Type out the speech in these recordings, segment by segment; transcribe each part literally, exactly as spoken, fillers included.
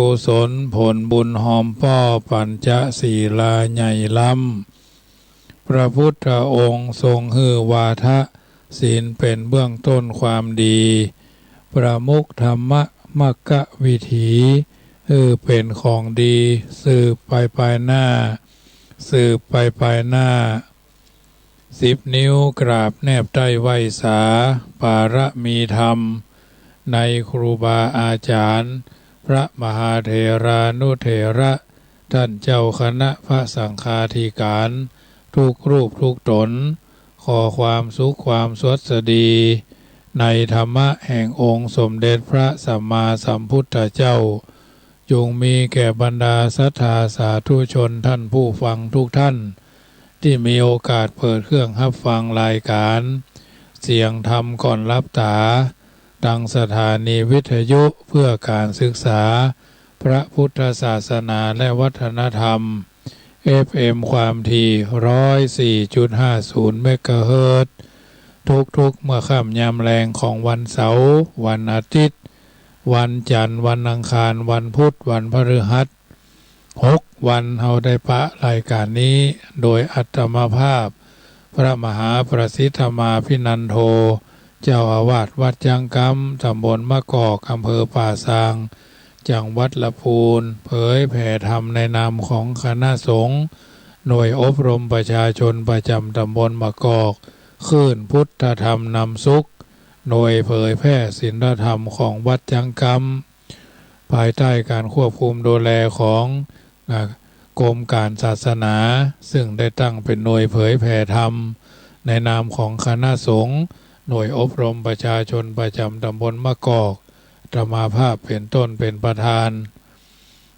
กุศลผลบุญฮอมป้อปัญจศีลาใหญ่ล้ำ พระพุทธองค์ทรงหื้อวาทะ ศีลเป๋นเบื้องต้นความดี ประมุขธรรมะมัคควิถี หื้อเป๋นของดี สืบไปภายหน้า สืบไปภายหน้า สิบนิ้วกราบแนบใต้ไหว้สา ปารมีธรรม ในครูบาอาจารย์ พระมหาเถรานุเถระ ท่านเจ้าคณะพระสังฆาธิการ ทุกรูปทุกต๋น ขอความสุขความสวัสดี ในธรรมะแห่งองค์สมเด็จพระสัมมาสัมพุทธเจ้า จงมีแก่บรรดาศรัทธาสาธุชนท่านผู้ฟังทุกท่าน ตี้มีโอกาสเปิดเครื่องฮับฟังรายก๋าน เสียงธรรมก่อนหลับต๋า ตางสถานีวิทยุเพื่อการศึกษา พระพุทธศาสนาและวัฒนธรรม เอฟเอ็ม ความถี่ ร้อยสี่จุดห้าศูนย์ เมกะเฮิรตซ์ ทุกๆ เมื่อค่ำยามแลงของวันเสาร์ วันอาทิตย์ วันจันทร์ วันอังคาร วันพุธ วันพฤหัส หกวันเฮาได้ปะรายก๋านนี้ โดยอาตมาภาพ พระมหาประสิทธมาภินันโท เจ้าอาวาสวัดจั๊งกำ ตำบลมะกอก อำเภอป่าซาง จังหวัดลำพูน เผยแผ่ธรรมในนามของคณะสงฆ์ หน่วยอบรมประชาชนประจำตำบลมะกอก คลื่นพุทธธรรมนำสุข หน่วยเผยแผ่ศีลธรรมของวัดจั๊งกำ ภายใต้การควบคุมดูแลของ อ่า กรมการศาสนา ซึ่งได้ตั้งเป๋นหน่วยเผยแผ่ธรรม ในนามของคณะสงฆ์ หน่วยอบรมประชาชนประจำตำบลมะกอก อาตมาภาพเป๋นต้นเป๋นประธาน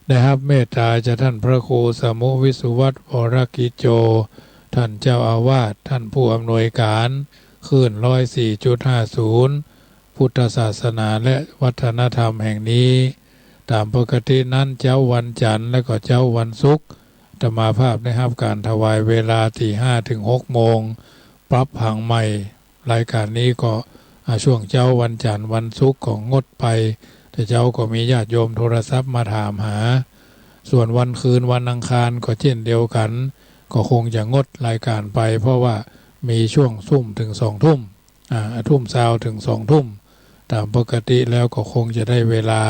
ได้ฮับเมตต๋าจากท่านพระครูสมุห์วิสุวัฒน์ วรกิจโจ ท่านเจ้าอาวาส ท่านผู้อำนวยก๋าน คลื่น ร้อยสี่จุดห้าศูนย์ พุทธศาสนาและวัฒนธรรมแห่งนี้ ต๋ามปกตินั้นเจ๊าวันจันทร์และก็เจ๊าวันศุกร์ อาตมาภาพได้ฮับก๋านถวายเวลาตี้ห้าเถิงหกโมง ปรับผังใหม่ รายก๋านนี้ก็ อ่า ช่วงเจ๊าวันจันทร์วันศุกร์ก็งดไป แต่เจ๊าก็มีญาติโยมโทรศัพท์มาถามหา ส่วนวันคืนวันอังคารก็เจ้นเดียวกั๋น ก็คงจะงดรายก๋านไป เพราะว่ามีช่วงทุ่มเถิงสองทุ่ม อ่า ทุ่มซาวเถิงสองทุ่ม ต๋ามปกติแล้วก็คงจะได้เวลา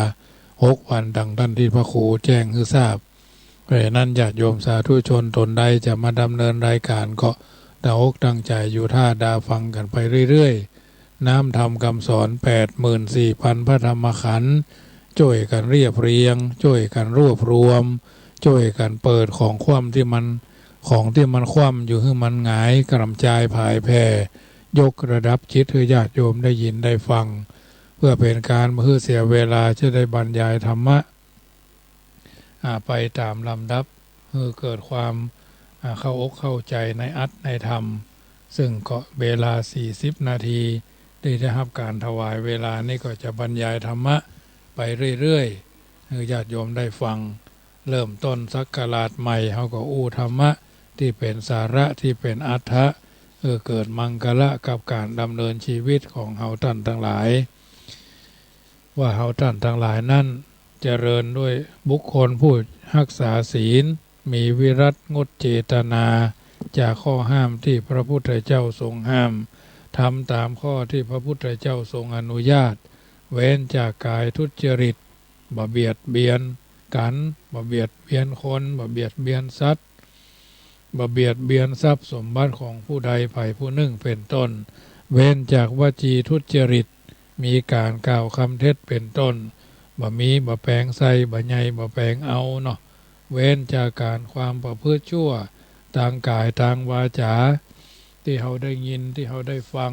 หกวันดังต้านตี้พระครูแจ้งหื้อทราบ เพราะฉะนั้นญาติโยมสาธุชนต๋นใดจะมาดำเนินรายก๋านก็ตั้งอกตั้งใจ๋อยู่ท่าดาฟังกั๋นไปเรื่อยๆ น้ำธรรมกำสอนแปดหมื่นสี่พันพระธรรมขันธ์ จ้วยกั๋นเรียบเรียง จ้วยกั๋นรวบรวม จ้วยกั๋นเปิดของคว่ำตี้มัน ของตี้มันคว่ำอยู่หื้อมันหงาย กระจายผายแผ่ ยกระดับจิตหื้อญาติโยมได้ยินได้ฟัง เพื่อเป๋นก๋านบ่หื้อเสียเวลา จะได้บรรยายธรรมะ อ่า ไปต๋ามลำดับ หื้อเกิดความ อ่า เข้าอกเข้าใจ๋ในอัตถ์ในธรรม ซึ่งก็เวลาสี่สิบนาที ตี้ได้ฮับก๋านถวายเวลานี้ก็จะบรรยายธรรมะไปเรื่อยๆ หื้อญาติโยมได้ฟัง เริ่มต้นศักราชใหม่ เฮาก็อู้ธรรมะตี้เป๋นสาระ ตี้เป๋นอัตถะ หื้อเกิดมังคละกับก๋านดำเนินชีวิตของเฮาต้านตังหลาย ว่าเฮาต้านตังหลายนั้น เจริญด้วยบุคคลผู้ฮักษาศีล มีวิรัติ งดเจตนา จากข้อห้ามตี้พระพุทธเจ้าทรงห้าม ทำต๋ามข้อตี้พระพุทธเจ้าทรงอนุญาต เว้นจากก๋ายทุจริต บ่เบียดเบียนกั๋น บ่เบียดเบียนคน บ่เบียดเบียนสัตว์ บ่เบียดเบียนทรัพย์สมบัติของผู้ใดใผผู้นึ่งเป๋นต้น เว้นจากวจีทุจริต มีก๋านกล่าวกำเท็จเป๋นต้น บ่มี บ่แป๋งใส่ บ่ใหญ่ บ่แป๋งเอาเนาะ เว้นจากก๋านความประพฤติชั่ว ตางก๋ายตางวาจา ตี้เฮาได้ยิน ตี้เฮาได้ฟัง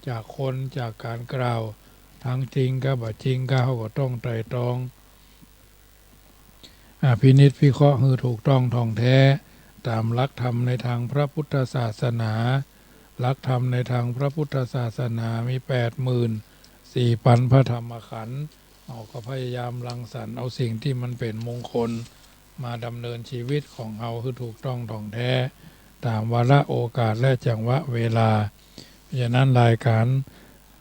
จากคน จากก๋านกล่าว ตังจริงกับบ่จริงก็เฮาก็ต้องไตร่ตรอง อ่า พินิจพิเคราะห์หื้อถูกต้องถ่องแท้ ต๋ามหลักธรรมในตางพระพุทธศาสนา หลักธรรมในตางพระพุทธศาสนามีแปดหมื่นสี่พันพระธรรมขันธ์ เฮาก็พยายามรังสรรค์เอาสิ่งตี้มันเป๋นมงคล มาดำเนินชีวิตของเฮาหื้อถูกต้องถ่องแท้ ต๋ามวาระโอกาสและจังหวะเวลา เพราะฉะนั้นรายก๋าน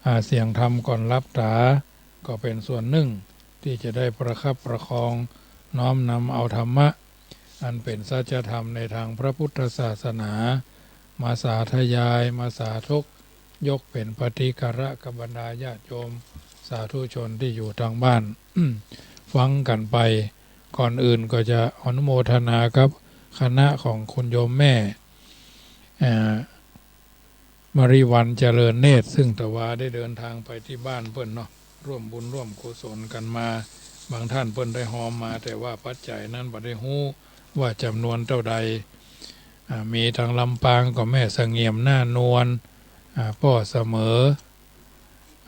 อ่า เสียงธรรมก่อนหลับต๋า ก็เป๋นส่วนนึ่ง ที่จะได้ประคับประคองน้อมนำเอาธรรมะ อันเป๋นสัจธรรมในตางพระพุทธศาสนา มาสาธยาย มาสาธก ยกเป๋นปฏิการะกับบรรดาญาติโยมสาธุชนตี้อยู่ตางบ้าน ฟังกั๋นไป ก่อนอื่นก็จะอนุโมทนากับคณะของคุณโยมแม่ เอ่อ มริวัลย์ เจริญเนตร ซึ่งตะวาได้เดินตางไปตี้บ้านเปิ้นเนาะ ร่วมบุญร่วมกุศลกั๋นมา บางต้านเปิ้นได้ฮอมมา แต่ว่าปัจจัยนั้นบ่ได้ฮู้ว่าจ๋ำนวนเต้าใด อ่า มีตางลำปางก็แม่เสงี่ยม หน้านวล อ่า ป้อเสมอ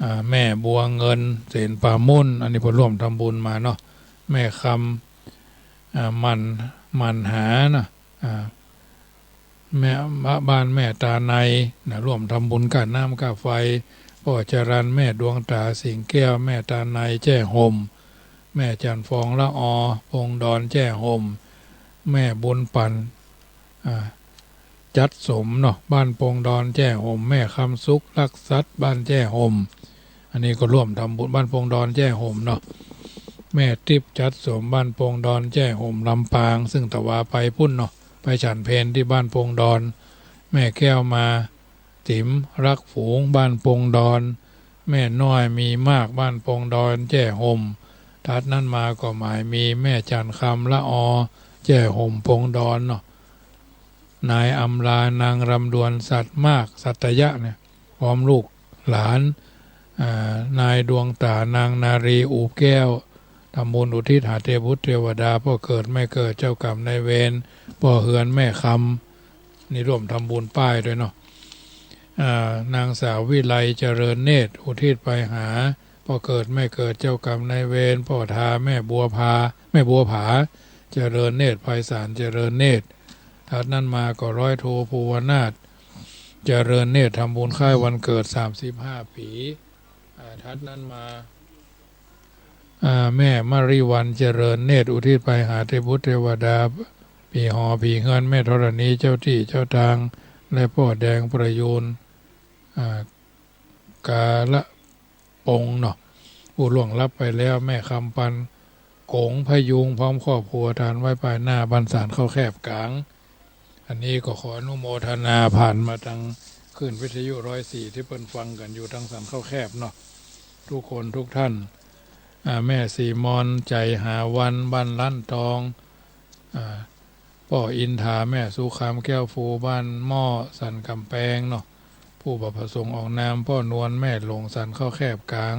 อ่า แม่บัวเงิน เสนป่ามุ่น อันนี้เปิ้นร่วมทำบุญมาเนาะ แม่คำ อ่า หมั่น หมั่นหาเนาะ อ่า แม่ บ้านแม่ตาในนะ ร่วมทำบุญก้าน้ำก้าไฟ ป้อจรัญ แม่ดวงต๋า สิงห์แก้ว แม่ตาใน แจ้ห่ม แม่จันทร์ฟอง ละออ ปงดอน แจ้ห่ม แม่บุญปัน อ่า จัดสมเนาะ บ้านปงดอน แจ้ห่ม แม่คำสุข ลักษัตริย์ บ้านแจ้ห่ม อันนี้ก็ร่วมทำบุญ บ้านปงดอน แจ้ห่มเนาะ แม่ติ๊บ จัดสม บ้านปงดอน แจ้ห่ม ลำปาง ซึ่งตะวาไปปุ้นเนาะ ไปฉันเพลตี้บ้านปงดอน แม่แก้วมา ติ๋ม รักฝูง บ้านปงดอน แม่น้อย มีมาก บ้านปงดอน แจ้ห่ม ถัดนั้นมาก็หมายมี แม่จันทร์คำ ละออ แจ้ห่ม ปงดอนเนาะ นายอำลา นางรำดวน สัตย์มาก สัตยะเนี่ย พร้อมลูกหลาน อ่า นายดวงต๋า นางนารี อู่แก้ว ทำบุญอุทิศหาเทพบุตรเทวดา ป้อเกิดแม่เกิด เจ้ากรรมนายเวร ป้อเฮือน แม่คำ นี่ร่วมทำบุญป้ายด้วยเนาะ อ่า นางสาววิไล เจริญเนตร อุทิศไปหา ป้อเกิดแม่เกิด เจ้ากรรมนายเวร ป้อทา แม่บัวพา แม่บัวผา เจริญเนตร ไพศาล เจริญเนตร ถัดนั้นมาก็ร้อยโท ภูวนาถ เจริญเนตร ทำบุญคล้ายวันเกิด สามสิบห้าปี๋ อ่า ถัดนั้นมา อ่า แม่มริวัลย์ เจริญเนตร อุทิศไปหาเทพบุตรเทวดา ผีหอผีเฮือน แม่ธรณี เจ้าตี้เจ้าตาง และป้อแดงประยูร อ่า กาละปงเนาะ ผู้ล่วงลับไปแล้ว แม่คำปัน กงพยุง พร้อมครอบครัว ตานไว้ป้ายหน้า บ้านสันเข้าแคบก๋าง อันนี้ก็ขออนุโมทนาผ่านมาตางคลื่นวิทยุร้อยสี่ ตี้เปิ้นฟังกั๋นอยู่ตางสันเข้าแคบเนาะ ทุกคนทุกท่าน อ่า แม่ศรีมอน ใจ๋หาวัน บ้านล้านตอง อ่า ป้ออินทา แม่สุขคำ แก้วฟู บ้านหม้อ สันก๋ำแปงเนาะ ผู้บ่ประสงค์ออกนาม ป้อนวล แม่หลง สันเข้าแคบก๋าง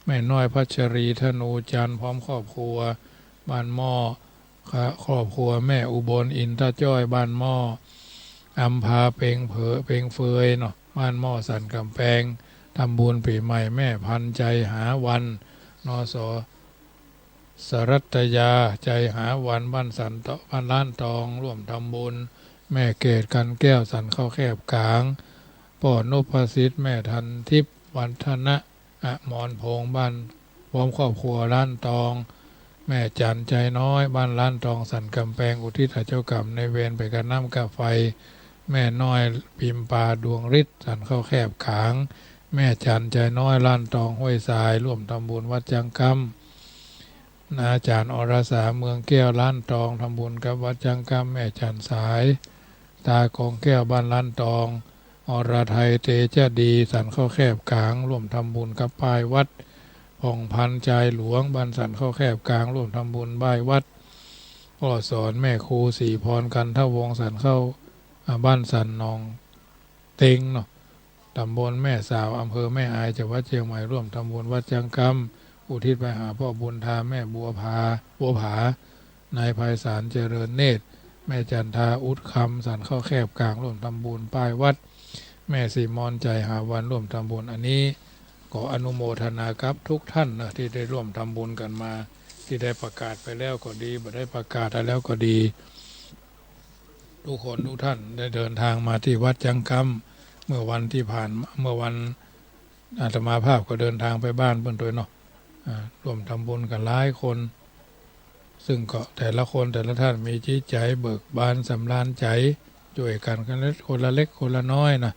แม่น้อย พัชรี ธนูจันทร์ พร้อมครอบครัว บ้านหม้อ ครอบครัวแม่อุบล อินทจ้อย บ้านหม้อ อำภา เปงเผอ เปงเฟยเนาะ บ้านหม้อ สันก๋ำแปง ทำบุญปี๋ใหม่ แม่พัน ใจ๋หาวัน นส สรัตยา ใจ๋หาวัน บ้านสันเตาะ บ้านล้านตอง ร่วมทำบุญ แม่เกต กันแก้ว สันเข้าแคบก๋าง ป้อนพสิทธิ์ แม่ทันทิพย์ วัฒนะ อมรพงษ์ บ้าน พร้อมครอบครัว ล้านตอง แม่จันทร์ ใจ๋น้อย บ้านล้านตอง สันก๋ำแปง อุทิศหาเจ้ากรรมนายเวร ไปก้าน้ำก้าไฟ แม่น้อย พิมปา ดวงฤทธิ์ สันเข้าแคบก๋าง แม่จันทร์ ใจ๋น้อย ล้านตอง ห้วยทราย ร่วมทำบุญวัดจังกำ อาจ๋ารย์ อรสา เมืองแก้ว ล้านตอง ทำบุญกับวัดจังกำ แม่จันทร์ สายตากองแก้ว บ้านล้านตอง อรไทย เตจดี สันเข้าแคบก๋าง ร่วมทำบุญกับป้ายวัด ผ่องพัน จายหลวง บ้านสันเข้าแคบก๋าง ร่วมทำบุญป้ายวัด ป้อสอน แม่ครู ศรีพร กันทวงศ์ สันเข้า อ่า บ้านสันหนองเต็งเนาะ ตำบลแม่สาว อำเภอแม่อาย จังหวัดเจียงใหม่ ร่วมทำบุญวัดจังกำ อุทิศไปหาป้อบุญธา แม่บัวผา บัวผา นายไพศาล เจริญเนตร แม่จันทา อุดคำ สันเข้าแคบก๋าง ร่วมทำบุญป้ายวัด แม่ศรีมอน ใจ๋หาวัน ร่วมทำบุญ อันนี้ขออนุโมทนากับทุกท่านนะ ตี้ได้ร่วมทำบุญกั๋นมา ตี้ได้ประกาศไปแล้วก็ดี บ่ได้ประกาศไปแล้วก็ดี ทุกคนทุกท่านได้เดินตางมาตี้วัดจังกำ เมื่อวันตี้ผ่าน เมื่อวัน อาตมาภาพก็เดินตางไปบ้านเปิ้นตวยเนาะ อ่า ร่วมทำบุญกั๋นหลายคน ซึ่งก็แต่ละคนแต่ละท่านมีจิตใจ๋เบิกบานสำราญใจ๋ จ้วยกั๋นคนละเล็กคนละน้อยนะ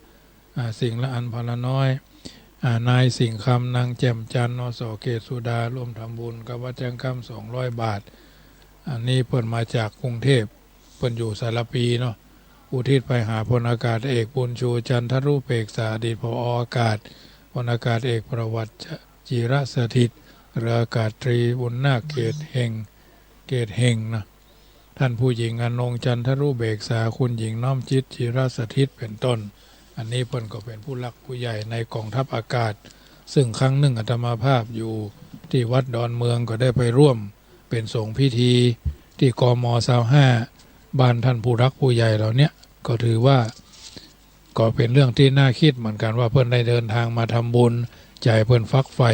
อ่า สิ่งละอันพอละน้อย อ่า นายสิงห์คำ นางแจ่มจันทร์ นส เกศสุดา ร่วมทำบุญกับวัดจังกำ สองร้อยบาท อันนี้เปิ้นมาจากกรุงเทพฯ เปิ้นอยู่สารภีเนาะ อุทิศไปหาพลอากาศเอกบุญชู จันทรุเปกษา อดีต ผอ อากาศ พลอากาศเอกประวัติ จิรสถิต เรืออากาศตรีบุญนาค เกตเฮง เกตเฮงนะ ท่านผู้หญิง อนงค์ จันทรุเบกษา คุณหญิง น้อมจิต จิรสถิต เป็นต้น อันนี้เปิ้นก็เป็นผู้หลักผู้ใหญ่ในกองทัพอากาศ ซึ่งครั้งหนึ่งอาตมาภาพอยู่ที่วัดดอนเมือง ก็ได้ไปร่วมเป็นสงฆ์พิธีที่ กม ซาวห้า บ้านท่านผู้หลักผู้ใหญ่เหล่าเนี้ย ก็ถือว่า ก็เป็นเรื่องที่น่าคิดเหมือนกันว่าเปิ้นได้เดินทางมาทำบุญ ใจ๋เปิ้นฝักใฝ่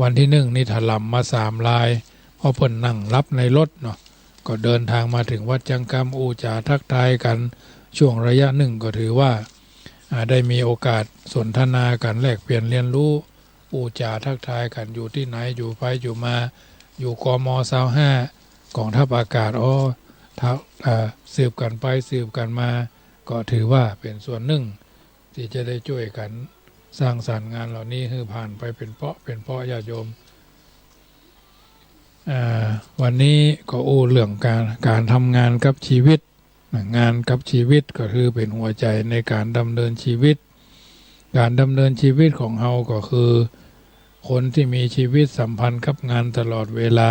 วันที่หนึ่งนี่ถล่มมาสามราย เพราะเปิ้นนั่งหลับในรถเนาะ ก็เดินทางมาถึงวัดจังกำ อู้จ๋าทักทายกั๋น ช่วงระยะหนึ่งก็ถือว่า อ่า ได้มีโอกาสสนทนากั๋น แลกเปลี่ยนเรียนรู้ อู้จ๋าทักทายกั๋น อยู่ตี้ไหน อยู่ไปอยู่มา อยู่ กม ซาวห้า กองทัพอากาศ อ้อ ถ้า อ่า สืบกั๋นไปสืบกั๋นมา ก็ถือว่าเป็นส่วนหนึ่ง ตี้จะได้จ้วยกั๋นสร้างสรรค์งานเหล่านี้หื้อผ่านไปเป็นเปาะเป็นเปาะ ญาติโยม อ่า วันนี้ก็อู้เรื่องก๋าน ก๋านทำงานกับชีวิตนะ งานกับชีวิตก็คือเป็นหัวใจ๋ในก๋านดำเนินชีวิต ก๋านดำเนินชีวิตของเฮาก็คือ คนตี้มีชีวิตสัมพันธ์กับงานตลอดเวลา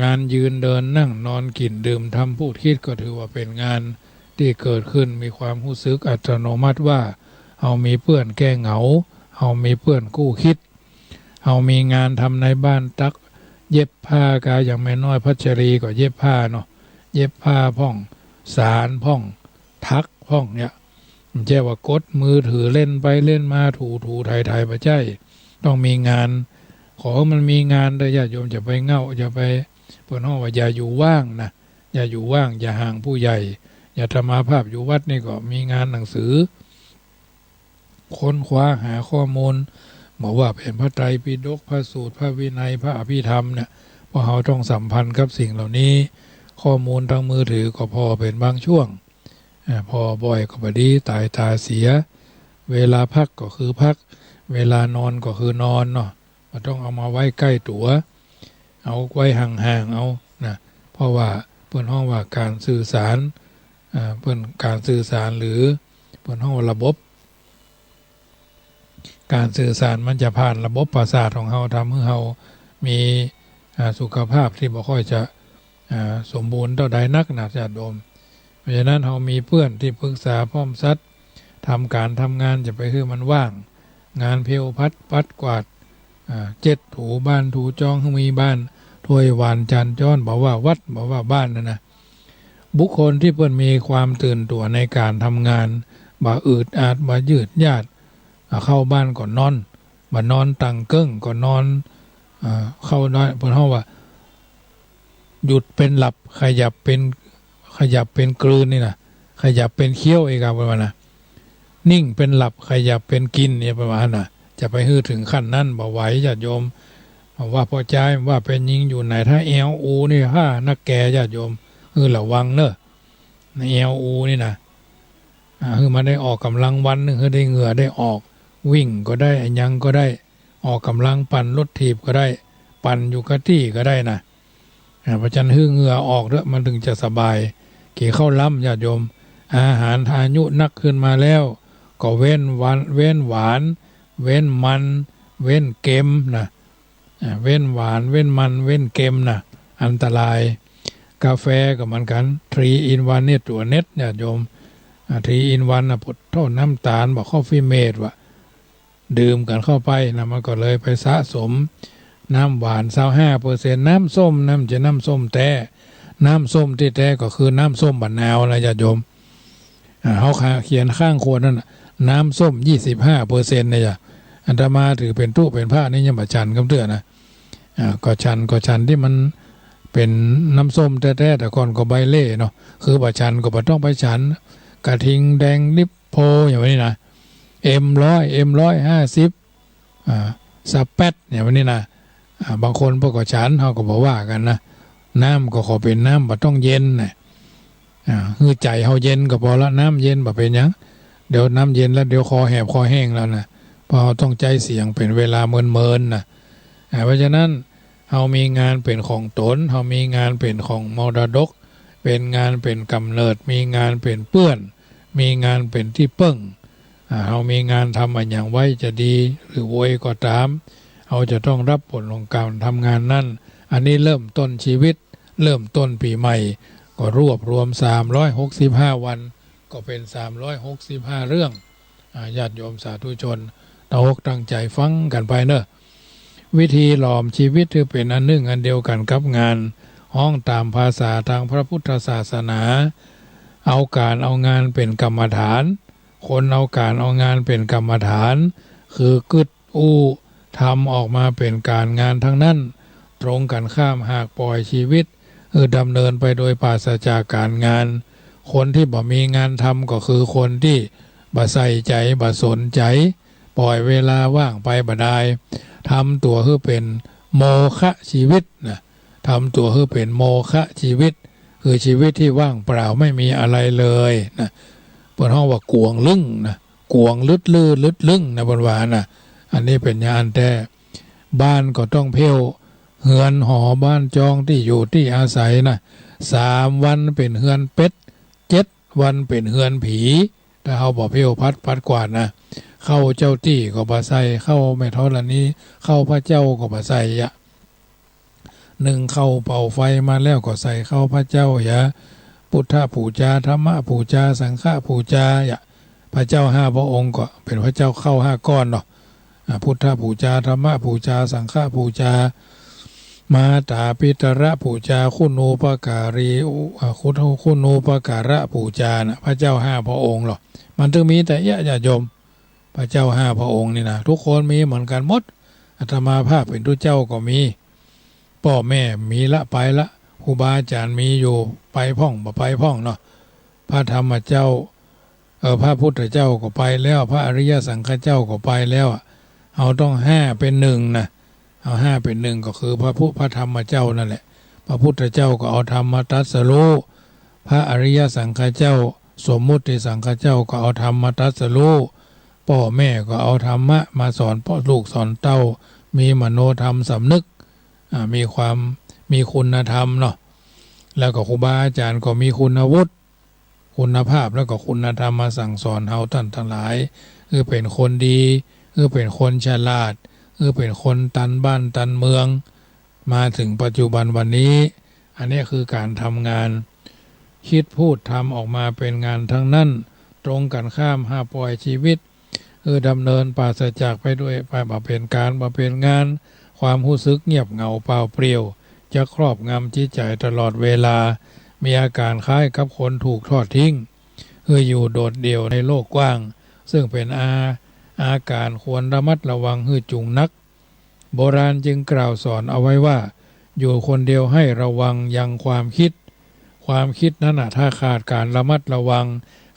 งานยืนเดินนั่งนอน กิ๋นดื่มทำพูดคิด ก็ถือว่าเป็นงานตี้เกิดขึ้น มีความฮู้สึกอัตโนมัติว่า เฮามีเปื้อนแก้เหงา เฮามีเปื้อนกู้คิด เฮามีงานทำในบ้าน ตั๊กเย็บผ้า กาอย่างแม่น้อยพัชรีก็เย็บผ้าเนาะ เย็บผ้าพ่อง สานพ่อง ถักพ่องเนี่ย บ่ใจ้ว่ากดมือถือเล่นไปเล่นมา ถูๆ ไถๆ บ่ใจ้ ต้องมีงาน ขอหื้อมันมีงานเต๊อะ ญาติโยม อย่าไปเหงา อย่าไป เปิ้นฮ้องว่าอย่าอยู่ว่างนะ อย่าอยู่ว่าง อย่าห่างผู้ใหญ่ อาตมาภาพอยู่วัดนี่ก็มีงานหนังสือ ค้นคว้าหาข้อมูล บ่ว่าเป็นพระไตรปิฎก พระสูตร พระวินัย พระอภิธรรมเนี่ย เพราะเฮาต้องสัมพันธ์กับสิ่งเหล่านี้ ข้อมูลตางมือถือก็ผ่อเป็นบางช่วง อ่า ผ่อบ่อยก็บ่ดี ต๋ายต๋าเสีย เวลาพักก็คือพัก เวลานอนก็คือนอนเนาะ บ่ต้องเอามาไว้ใก้ตั๋ว เอาไว้ห่างๆ เอานะ เพราะว่าเปิ้นฮ้องว่าก๋านสื่อสาร อ่า เปิ้น ก๋านสื่อสาร หรือเปิ้นฮ้องว่าระบบ ก๋านสื่อสารมันจะผ่านระบบประสาทของเฮา ทำหื้อเฮามี อ่า สุขภาพตี้บ่ค่อยจะ อ่า สมบูรณ์เต้าใดนักนะ ญาติโยม เพราะฉะนั้นเฮามีเปื้อนตี้ปรึกษาพร้อมสัตย์ ทำก๋านทำงาน จะไปหื้อมันว่าง งานเพลพัดปัดกวาด อ่า เจ็ดถูบ้านถูจอง หื้อมีบ้านถ้วยหวานจานจ๊อน บ่ว่าวัด บ่ว่าบ้านนั่นนะ บุคคลตี้เปิ้นมีความตื่นตั๋วในก๋านทำงาน บ่อึดอัด บ่ยืดยาด อ่า เข้าบ้านก็นอน บ่นอนตังเกิ้งก็นอน อ่า เข้าได้ เปิ้นฮ้องว่า หยุดเป็นหลับ ขยับเป็น ขยับเป็นกลืนนี่นะ ขยับเป็นเคี้ยวอีกอะ เปิ้นว่านะ นิ่งเป็นหลับ ขยับเป็นกินเนี่ย เปิ้นว่านะ จะไปหื้อถึงขั้นนั้น บ่ไหว ญาติโยม ว่าป้อจาย ว่าแม่ญิงอยู่ไหน ถ้าแอวอูนี่ ฮ่า นักแก่ ญาติโยม หื้อระวังเน่อ ในแอวอูนี่นะ อ่า หื้อมันได้ออกก๋ำลังวันหนึ่ง หื้อได้เหงื่อได้ออก วิ่งก็ได้ อะหยังก็ได้ ออกก๋ำลังปั่นรถถีบก็ได้ ปั่นอยู่กับตี้ก็ได้นะ อ่า เพราะฉะนั้นหื้อเหงื่อออกเต๊อะ มันถึงจะสบาย กิ๋นข้าวลำ ญาติโยม อาหาร อายุนักขึ้นมาแล้ว ก็เว้นหวาน เว้นหวาน เว้นมัน เว้นเค็มนะ อ่า เว้นหวาน เว้นมัน เว้นเค็มนะ อันตราย กาแฟก็เหมือนกั๋น ทรีอินวันเนี่ย ตั๋วเน็ต ญาติโยม อ่า ทรีอินวันนะ ปะโถ น้ำต๋าล บ่าคอฟฟี่เมด ว่า ดื่มกั๋นเข้าไปนะ มันก็เลยไปสะสม น้ำหวาน ซาวห้าเปอร์เซ็นต์ น้ำส้ม น้ำ บ่ใจ้น้ำส้มแต๊ น้ำส้มตี้แต๊ก็คือน้ำส้มมะนาวนะ ญาติโยม อ่า เฮาเขียนข้างขวดนั่นน่ะ น้ำส้ม ยี่สิบห้าเปอร์เซ็นต์ เนี่ยจ้ะ อาตมาถือเป๋นตุ๊เป๋นพระนี่ยังบ่ฉันกำเตื้อนะ อ่า ก็ฉัน ก็ฉันตี้มันเป๋นน้ำส้มแต๊ๆ แต่ก่อนก็ใบ้เล่เนาะ คือบ่ฉันก็บ่ต้องไปฉัน กระทิงแดง ลิปโพ อย่างนี้นะ เอ็มร้อย เอ็มร้อยห้าสิบ อ่า สแปด อย่างนี้นะ อ่า บางคนเปิ้นก็ฉัน เฮาก็บ่ว่ากั๋นนะ น้ำก็ขอเป๋นน้ำบ่ต้องเย็นนะ อ่า หื้อใจ๋เฮาเย็นก็ปอละ น้ำเย็นบ่เป๋นหยัง เดี๋ยวน้ำเย็นแล้วเดี๋ยวคอแหบคอแห้งแล้วนะ เพราะเฮาต้องใจ๊เสียงเป๋นเวลาเมินๆ น่ะ อ่า เพราะฉะนั้น เฮามีงานเป๋นของต๋น เฮามีงานเป๋นของมรดก เป๋นงานเป๋นก๋ำเนิด มีงานเป๋นเปื้อน มีงานเป๋นตี้เปิ้ง อ่า เฮามีงานทำอะหยังไว้จะดีหรือโวยก็ต๋าม เฮาจะต้องฮับผลของก๋านทำงานนั้น อันนี้เริ่มต้นชีวิต เริ่มต้นปี๋ใหม่ ก็รวบรวมสามร้อยหกสิบห้าวัน ก็เป๋นสามร้อยหกสิบห้าเรื่อง อ่า ญาติโยมสาธุชน ตั้งอกตั้งใจ๋ฟังกั๋นไปเน่อ วิธีหลอมชีวิตหื้อเป๋นอันนึ่งอันเดียวกั๋นกับงาน ฮ้องต๋ามภาษาตางพระพุทธศาสนา เอาก๋านเอางานเป๋นกรรมฐาน คนเอาก๋านเอางานเป๋นกรรมฐาน คือกึ๊ดอู้ทำออกมาเป๋นก๋านงานตังนั้น ตรงกั๋นข้ามหากป่อยชีวิต หื้อดำเนินไปโดยปราศจากก๋านงาน คนตี้บ่มีงานทำก็คือคนตี้บ่ใส่ใจ๋ บ่สนใจ๋ ป่อยเวลาว่างไปบ่ดาย ทำตั๋วหื้อเป๋นโมฆะชีวิตนะ ทำตั๋วหื้อเป๋นโมฆะชีวิต คือชีวิตตี้ว่างเปล่าไม่มีอะไรเลยนะ เปิ้นฮ้องว่ากวงลึ้งนะ กวงลึดลื่อลึดลึ้งนะ เปิ้นว่านะ อันนี้เป๋นอย่างอั้นแต๊ บ้านก็ต้องเผ้า เฮือนหอบ้านจองตี้อยู่ตี้อาศัยนะ สามวันเป๋นเฮือนเป็ด เจ็ดวันเป๋นเฮือนผี ถ้าเฮาบ่เผ้าผัดปัดกวาดนะ เข้าเจ้าตี้ก็บ่ใส่ เข้าแม่ธรณี เข้าพระเจ้าก็บ่ใส่อะ นึ่งข้าวเป่าไฟมาแล้วก็ใส่ข้าวพระเจ้าอย่า พุทธปู๋จา ธรรมปู๋จา สังฆปู๋จาอย่า พระเจ้าห้าพระองค์ก็เป๋นพระเจ้าข้าวห้าก้อนเนาะ อ่า พุทธปู๋จา ธรรมปู๋จา สังฆปู๋จา มาตาปิตรปู๋จา คุณูปการี อุ อ่า คุณ คุณูปการปู๋จานะ พระเจ้าห้าพระองค์เหรอ มันจึงมีแต่เอี้ย ญาติโยม พระเจ้าห้าพระองค์นี่นะ ทุกคนมีเหมือนกั๋นหมด อาตมาภาพเป๋นตุ๊เจ้าก็มี ป้อแม่มีละไปละ ครูบาอาจ๋ารย์มีอยู่ ไปพ่องบ่ไปพ่องเนาะ พระธรรมเจ้า เอ่อ พระพุทธเจ้าก็ไปแล้ว พระอริยสังฆเจ้าก็ไปแล้วอะ เฮาต้องห้าเป๋นนึ่งนะ เอาห้าเป๋นนึ่งก็คือพระพุทธ พระธรรมเจ้านั่นแหละ พระพุทธเจ้าก็เอาธรรมมาตรัสรู้ พระอริยสังฆเจ้า สมมุติสังฆเจ้าก็เอาธรรมมาตรัสรู้ ป้อแม่ก็เอาธรรมะมาสอนป้อลูกสอนเต้า มีมโนธรรมสำนึก อ่า มีความ มีคุณธรรมเนาะ แล้วก็ครูบาอาจ๋ารย์ก็มีคุณวุฒิ คุณภาพแล้วก็คุณธรรมมาสั่งสอนเฮาต้านตังหลาย หื้อเป๋นคนดี หื้อเป๋นคนฉลาด หื้อเป๋นคนตันบ้านตันเมือง มาเถิงปัจจุบันวันนี้ อันนี้คือก๋านทำงาน คิดพูดทำออกมาเป๋นงานตังนั้น ตรงกั๋นข้ามหากป่อยชีวิต คือดำเนินปราศจากไปด้วย ไปบ่เป๋นก๋าน บ่เป๋นงาน ความฮู้สึกเงียบเหงาเปล่าเปลี่ยว จะครอบงำจิตใจ๋ตลอดเวลา มีอาก๋ารคล้ายกับคนถูกทอดทิ้ง คืออยู่โดดเดี่ยวในโลกกว้าง ซึ่งเป๋นอา อาก๋ารควรระมัดระวังหื้อจุงนัก โบราณจึงกล่าวสอนเอาไว้ว่า อยู่คนเดียวให้ระวังยังความคิด ความคิดนั้นน่ะ ถ้าขาดก๋านระมัดระวัง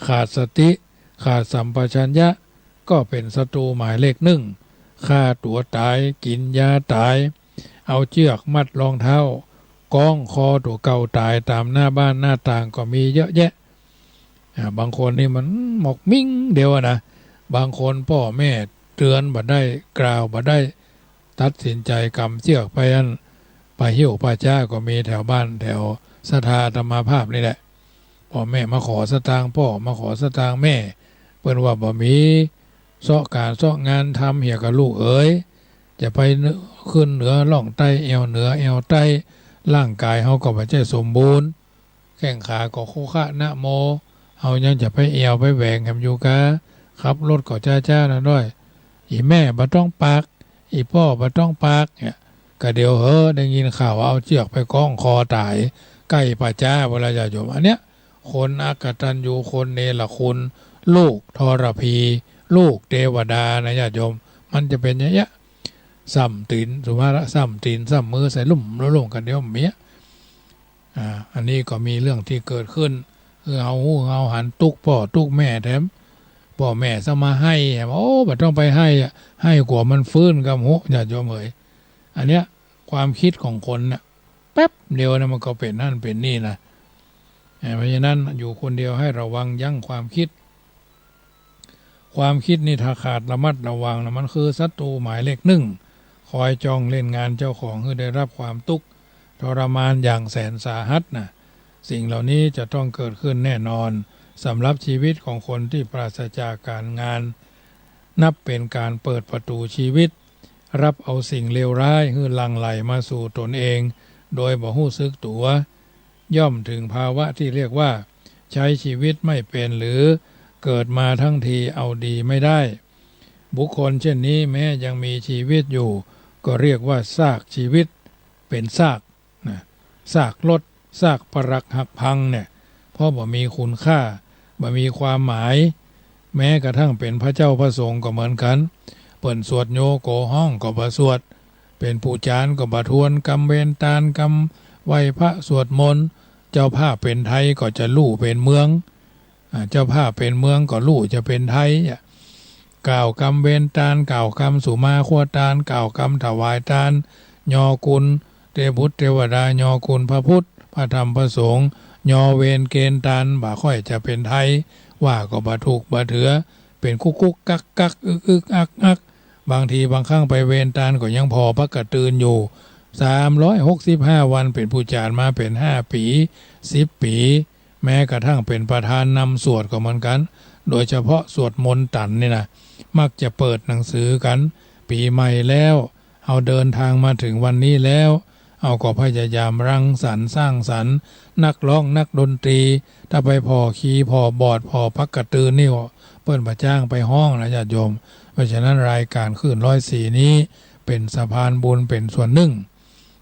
ขาดสติ ขาดสัมปชัญญะ ก็เป๋นศัตรูหมายเลขหนึ่ง ฆ่าตั๋วต๋าย กิ๋นยาต๋าย เอาเจื้อกมัดรองเท้า ก้องคอตั๋วเก่าต๋ายต๋ามหน้าบ้านหน้าต่างก็มีเยอะแยะ อ่า บางคนนี่มันหมกมิ่งเดียวอะนะ บางคนป้อแม่เตื๋อนบ่ได้ กล่าวบ่ได้ ตัดสินใจ๋ก๋ำเจื้อกไปอั้น ป่าหิ้วป่าจ๊าก็มีแถวบ้านแถวศรัทธาอาตมาภาพนี่แหละ ป้อแม่มาขอสตางค์ป้อ มาขอสตางค์แม่ เปิ้นว่าบ่มีเซาะก๋านเซาะงานทำเหียก่อลูกเอ๋ย จะไปขึ้นเหนือล่องใต้ แอ่วเหนือแอ่วใต้ ร่างก๋ายเฮาก็บ่ใจ้สมบูรณ์ แข้งขาก็คุขะนะโม เฮายังจะไปแอ่วไปแหวงแหมอยู่กา ขับรถก็จ๊าๆ หน้อยๆ อี่แม่บ่ต้องปาก อี่ป้อบ่ต้องปาก เนี่ย ก็เดี๋ยวเฮอ ได้ยินข่าวว่าเอาเจื้อกไปก้องคอต๋าย ใก้ป่าจ๊า เวลาญาติโยม อันเนี้ย คนอกตัญญู คนเนรคุณ ลูกทรพี ลูกเตวดานะญาติโยม มันจะเป๋นอย่างเงี้ย ส้ำตี๋น สมมุติว่าส้ำตี๋นส้ำมือใส่ลุ่มลุ่มกันเดี๋ยวเมีย อ่า อันนี้ก็มีเรื่องตี้เกิดขึ้น คือเฮาฮู้เฮาหันตุ๊กป้อตุ๊กแม่แถม ป้อแม่สมาไห้ โอ้ บ่ต้องไปไห้อะ ไห้กว่ามันฟื้นกำฮู้ ญาติโยมเอ๋ย อันเนี้ย ความคิดของคนน่ะ แป๊บเดียวนะมันก็เป๋นนั่นเป๋นนี่นะ เอ่อ เพราะฉะนั้นอยู่คนเดียวให้ระวังยั้งความคิด ความกึ๊ดนี่ถ้าขาดระมัดระวังนะ มันคือศัตรู๋หมายเลขนึ่ง คอยจ้องเล่นงานเจ้าของหื้อได้ฮับความตุ๊กข์ทรมานอย่างแสนสาหัสนะ สิ่งเหล่านี้จะต้องเกิดขึ้นแน่นอนสำหรับชีวิตของคนตี้ปราศจากก๋านงาน นับเป๋นก๋านเปิดประตู๋ชีวิต ฮับเอาสิ่งเลวร้ายหื้อหลั่งไหลมาสู่ตนเอง โดยบ่ฮู้สึกตั๋ว ย่อมถึงภาวะตี้เรียกว่าใช้ชีวิตไม่เป็น หรือเกิดมาทั้งทีเอาดีไม่ได้ บุคคลเช่นนี้แม้ยังมีชีวิตอยู่ ก็เรียกว่าซากชีวิต เป๋นซากนะ ซากรถ ซากปรักหักพังเนี่ย เพราะบ่มีคุณค่า บ่มีความหมาย แม้กระทั่งเป๋นพระเจ้าพระสงฆ์ก็เหมือนกั๋น เปิ้นสวดโยโกฮ้องก็บ่สวด เป๋นผู้จารย์ก็บ่ทวนกำเวรตาน กำไหว้พระสวดมนต์ เจ้าภาพเป๋นไทยก็จะลู่เป๋นเมือง อ่า เจ้าภาพเป๋นเมืองก็ลู่จะเป๋นไทยอ่ะ กล่าวกำเวรตาน กล่าวกำสุมาคัวตาน กล่าวกำถวายตาน ยอคุณเตบุตรเตวดา ยอคุณพระพุทธ พระธรรม พระสงฆ์ ยอเวรเกณฑ์ตาน บ่าค่อยจะเป๋นไทย ว่าก็บ่ถูกบ่เถือ เป๋นกุ๊กกุ๊กกั๊กกั๊ก อึกอึกอักอัก บางทีบางครั้งไปเวรตานก็ยังผ่อปะกะตื่นอยู่ สามร้อยหกสิบห้าวัน เป๋นผู้จารย์มาเป๋นห้าปี๋ สิบปี๋ แม้กระทั่งเป๋นประธานนำสวดก็เหมือนกั๋น โดยเฉพาะสวดมนต์ตันนี่นะ มักจะเปิดหนังสือกั๋น ปี๋ใหม่แล้ว เฮาเดินทางมาถึงวันนี้แล้ว เฮาก็พยายามรังสรรค์สร้างสรรค์ นักฮ้องนักดนตรี ถ้าไปผ่อคีย์ผ่อบอร์ดผ่อปะกะตื่นนี่ก็เปิ้นบ่จ้างไปฮ้องนะญาติโยม เพราะฉะนั้นรายการคลื่นร้อยสี่นี้เป๋นสะพานบุญเป๋นส่วนนึ่ง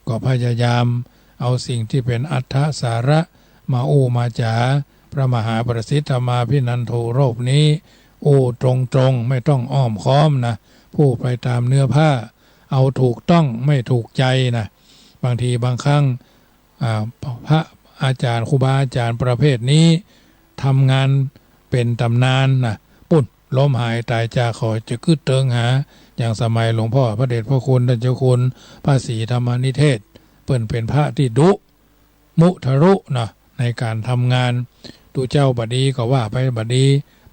ก็พยายามเอาสิ่งตี้เป๋นอัตถสาระมาอู้มาจ๋า พระมหาประสิทธธรรมาภินันโทรูปนี้ อู้ตรงๆ ไม่ต้องอ้อมค้อมนะ พูดไปตามเนื้อผ้า เอาถูกต้องไม่ถูกใจนะ บางทีบางครั้ง อ่า พระอาจารย์ ครูบาอาจารย์ประเภทนี้ ทำงานเป๋นต๋ำนานนะ ปุ้น ล้มหายต๋ายจาก เขาจะกึ๊ดเติงหา อย่างสมัยหลวงพ่อพระเดชพระคุณท่านเจ้าคุณพระศรีธรรมนิเทศ เปิ้นเป๋นพระตี้ดุ มุทะลุนะ ในก๋านทำงาน ตุ๊เจ้าบ่ดีก็ว่าไปบ่ดี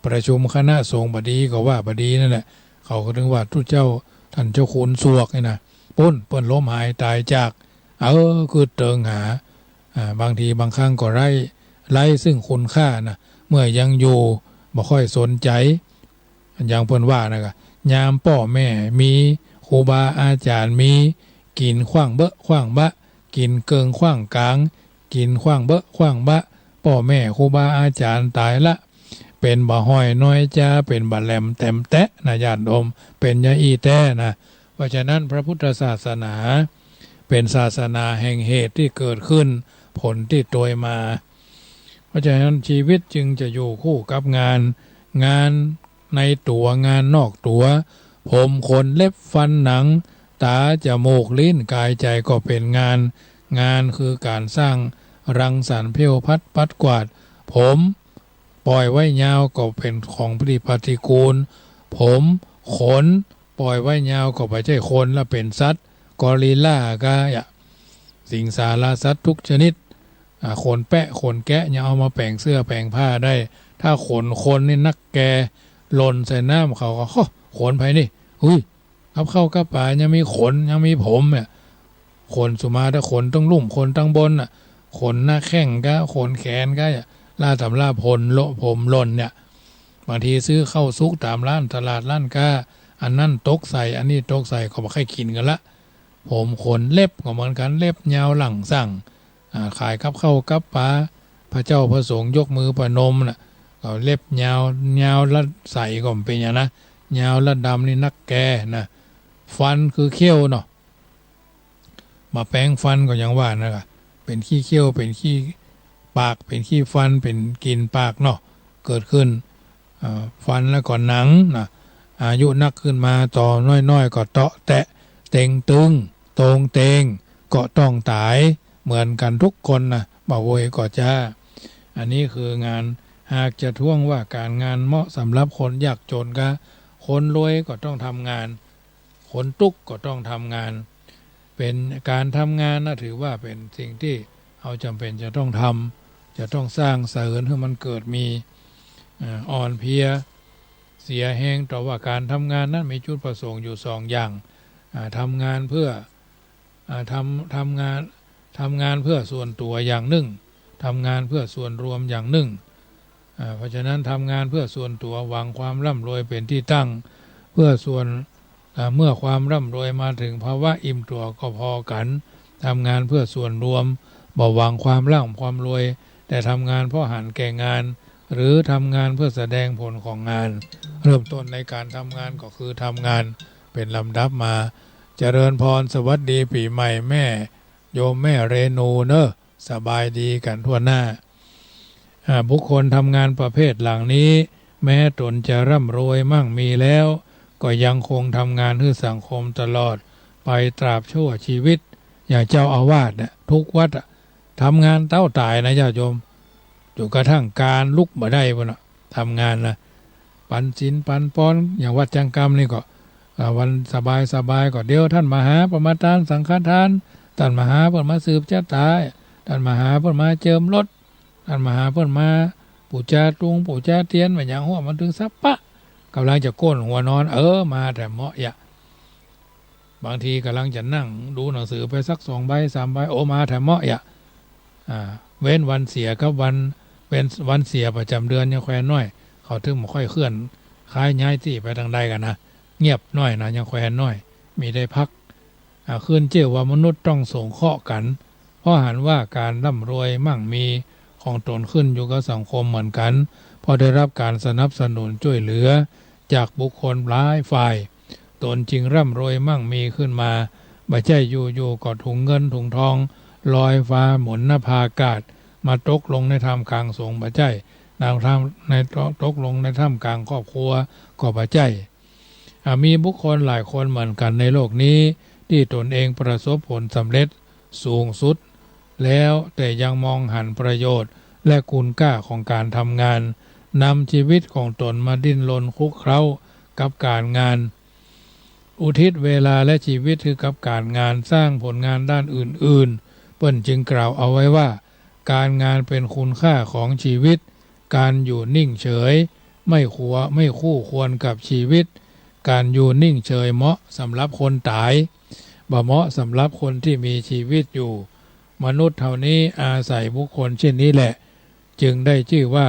ประชุมคณะสงฆ์บ่ดีก็ว่าบ่ดีนั่นแหละ เขาก็ถึงว่าตุ๊เจ้าท่านเจ้าคุณสวกนี่นะ ปุ้น เปิ้นล้มหายต๋ายจาก เออ กึ๊ดเติงหา อ่า บางทีบางครั้งก็ไร้ ไร้ซึ่งคุณค่านะ เมื่อยังอยู่บ่ค่อยสนใจ อย่างเปิ้นว่านะกะ ยามป้อแม่มี ครูบาอาจารย์มี กิ๋นขว้างเบอะขว้างบะ กิ๋นเกิ่งขว้างก๋าง กิ๋นขว้างเบอะขว้างบะ ป้อแม่ครูบาอาจารย์ต๋ายละ เป๋นบ่าฮ้อยน้อยจา เป๋นบ่าแหลมแต๋มแต๊ะนะญาติโยม เป๋นอย่างอี้แต๊นะ เพราะฉะนั้นพระพุทธศาสนาเป๋นศาสนาแห่งเหตุตี้เกิดขึ้น ผลตี้ตวยมา เพราะฉะนั้นชีวิตจึงจะอยู่คู่กับงาน งานในตั๋ว งานนอกตั๋ว ผมขนเล็บฟันหนัง ต๋า จมูก ลิ้น ก๋าย ใจ๋ ก็เป๋นงาน งานคือก๋านสร้าง รังสรรค์ เผี้ยวพัด ปัดกวาด ผม ป่อยไว้ยาวก็เป๋นของตี้ปฏิกูล ผมขน ป่อยไว้ยาวก็บ่ใจ้คนละ เป๋นสัตว์ กอริลลาก็อะ สิงสารสัตว์ทุกชนิด อ่า ขนแปะขนแกะยังเอามาแป๋งเสื้อแป๋งผ้าได้ ถ้าขนคนนี่นักแก่ หล่นใส่น้ำเขาก็ โฮ่ ขนใผนี่ อุ๊ย กับข้าวกับป๋ายังมีขน ยังมีผมเนี่ย ขนสุมา ถ้าขนตึงลุ่ม ขนตึงบนน่ะ ขนหน้าแข้งก็ ขนแขนก็ ล่าต๋ำล่าผมโละ ผมหล่นเนี่ย บางทีซื้อข้าวสุกต๋ามร้านตลาดร้านก๊า อันนั้นตกใส่ อันนี้ตกใส่ ก็บ่ใค่กิ๋นกั๋นละ ผมขน เล็บก็เหมือนกั๋น เล็บยาวหลั่งสั่ง อ่า ขายกับข้าวกับป๋า พระเจ้าพระสงฆ์ยกมือประนมน่ะ ก็เล็บยาว ยาวละใสก็บ่เป๋นหยังนะ ยาวละดำนี่นักแก่นะ ฟันคือเขี้ยวเนาะ บ่าแปรงฟันก็ยังว่านะกะ เป๋นขี้เขี้ยว เป๋นขี้ปาก เป๋นขี้ฟัน เป๋นกลิ่นปากเนาะ เกิดขึ้น อ่า ฟันแล้วก็หนังนะ อายุนักขึ้นมา ต่อน้อยๆ ก็เตาะแตะ เต็งตึง โตงเตง ก็ต้องต๋าย เหมือนกั๋นทุกคนนะ บ่าโวยก็จ้า อันนี้คืองาน หากจะท้วงว่าก๋านงานเหมาะสำหรับคนยากจนก็ คนรวยก็ต้องทำงาน คนตุ๊กข์ก็ต้องทำงาน เป๋นก๋านทำงานนะ ถือว่าเป๋นสิ่งตี้เฮาจ๋ำเป๋นจะต้องทำ จะต้องสร้างเสริญหื้อมันเกิดมี อ่า อ่อนเพลีย เสียแฮง เต้าว่าก๋านทำงานนั้นมีจุดประสงค์อยู่สองอย่าง อ่า ทำงานเพื่อ อ่า ทำ ทำงาน ทำงานเพื่อส่วนตั๋วอย่างนึ่ง ทำงานเพื่อส่วนรวมอย่างนึ่ง อ่า เพราะฉะนั้นทำงานเพื่อส่วนตั๋วหวังความร่ำรวยเป๋นตี้ตั้ง เพื่อส่วน อ่า เมื่อความร่ำรวยมาเถิงภาวะอิ่มตั๋วก็พอกั๋น ทำงานเพื่อส่วนรวม บ่หวังความร่ำความรวย แต่ทำงานเพราะหันแก่งาน หรือทำงานเพื่อแสดงผลของงาน เริ่มต้นในก๋านทำงานก็คือทำงานเป๋นลำดับมา เจริญพร สวัสดีปี๋ใหม่แม่ โยมแม่เรนูเน่อ สบายดีกั๋นทั่วหน้า อ่า บุคคลทำงานประเภทหลังนี้ แม้ตนจะร่ำรวยมั่งมีแล้ว ก็ยังคงทำงานหื้อสังคมตลอดไปตราบชั่วชีวิต อย่างเจ้าอาวาสเนี่ย ทุกวัดอะ ทำงานเต้าต๋ายนะญาติโยม จุกระทั่งก๋านลุกบ่ได้ปู้นน่ะ ทำงานนะ ปันศีลปันปอน อย่างวัดจังกำนี่ก็ อ่า วันสบายๆ ก็เดี๋ยวต้านมหาเปิ้นมาตานสังฆทาน ต้านมหาเปิ้นมาสืบจะต๋า ต้านมหาเปิ้นมาเจิมรถ ต้านมหาเปิ้นมาปู๋จาตุงปู๋จาเตียน แม่นหยังหั้ว มันตึงสัปปะ ก่ำลังจะก้นหัวนอน เออ มาแถมเหมาะยะ บางทีก่ำลังจะนั่งดูหนังสือไปสักสองใบสามใบ โอ้ มาแถมเหมาะยะ อ่า เว้นวันเสียกับวัน เว้นวันเสียประจ๋ำเดือนยังแควนน้อย เขาถึงบ่ค่อยเคลื่อนขายย้ายตี้ไปตางใดกั๋นนะ เงียบน้อยนะ ยังแควนน้อย มีได้พัก อ่า ขึ้นจื้อว่ามนุษย์ต้องสงเคราะห์กั๋น เพราะหันว่าก๋านร่ำรวยมั่งมีของตนขึ้นอยู่กับสังคมเหมือนกั๋น เพราะได้รับก๋านสนับสนุนจ้วยเหลือจากบุคคลหลายฝ่าย ตนจึงร่ำรวยมั่งมีขึ้นมา บ่ใจ้อยู่ๆ ก็ถุงเงินถุงทองลอยฟ้าหมุนนภาอากาศ มาตกลงในท่ามกลางสงฆ์ บ่ใจ้ ในท่าม ใน ตกลงในท่ามกลางครอบครัวก็บ่ใจ้ อ่า มีบุคคลหลายคนเหมือนกั๋นในโลกนี้ ตี้ตนเองประสบผลสำเร็จสูงสุดแล้ว แต่ยังมองหันประโยชน์และคุณค่าของก๋านทำงาน นำชีวิตของตนมาดิ้นรนคลุกเคล้ากับก๋านงาน อุทิศเวลาและชีวิตหื้อกับก๋านงาน สร้างผลงานด้านอื่นๆ เปิ้นจึงกล่าวเอาไว้ว่า ก๋านงานเป๋นคุณค่าของชีวิต ก๋านอยู่นิ่งเฉย ไม่ควร ไม่คู่ควรกับชีวิต ก๋านอยู่นิ่งเฉยเหมาะสำหรับคนต๋าย บ่เหมาะสำหรับคนตี้มีชีวิตอยู่ มนุษย์เฮานี้อาศัยบุคคลเช่นนี้แหละ จึงได้จื้อว่า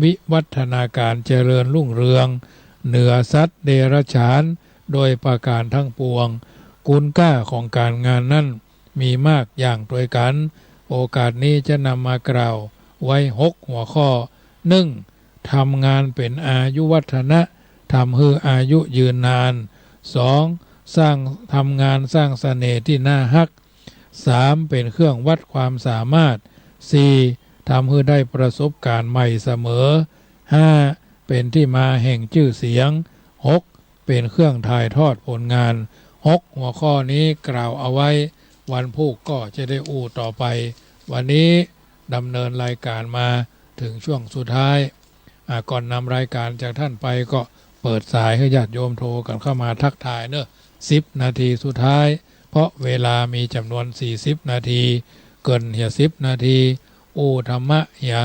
วิวัฒนาการเจริญรุ่งเรือง เหนือสัตว์เดรัจฉานโดยประการทั้งปวง คุณค่าของก๋านงานนั้นมีมากอย่างตวยกั๋น โอกาสนี้จะนำมากล่าวไว้หกหัวข้อ นึ่ง ทำงานเป๋นอายุวัฒนะ ทำหื้ออายุยืนนาน สอง สร้าง ทำงานสร้างเสน่ห์ตี้น่าฮัก สาม เป๋นเครื่องวัดความสามารถ สี่ ทำหื้อได้ประสบก๋ารณ์ใหม่เสมอ ห้า เป๋นตี้มาแห่งจื้อเสียง หก เป๋นเครื่องถ่ายทอดผลงาน หกหัวข้อนี้กล่าวเอาไว้ วันพูกก็จะได้อู้ต่อไป วันนี้ดำเนินรายก๋านมาเถิงช่วงสุดท้าย อ่า ก่อนนำรายก๋านจากต้านไปก็เปิดสายหื้อญาติโยมโทรกั๋นเข้ามาทักทายเน่อ สิบนาทีสุดท้าย เพราะเวลามีจ๋ำนวนสี่สิบนาที เกินเหียสิบนาที อู้ธรรมะเหีย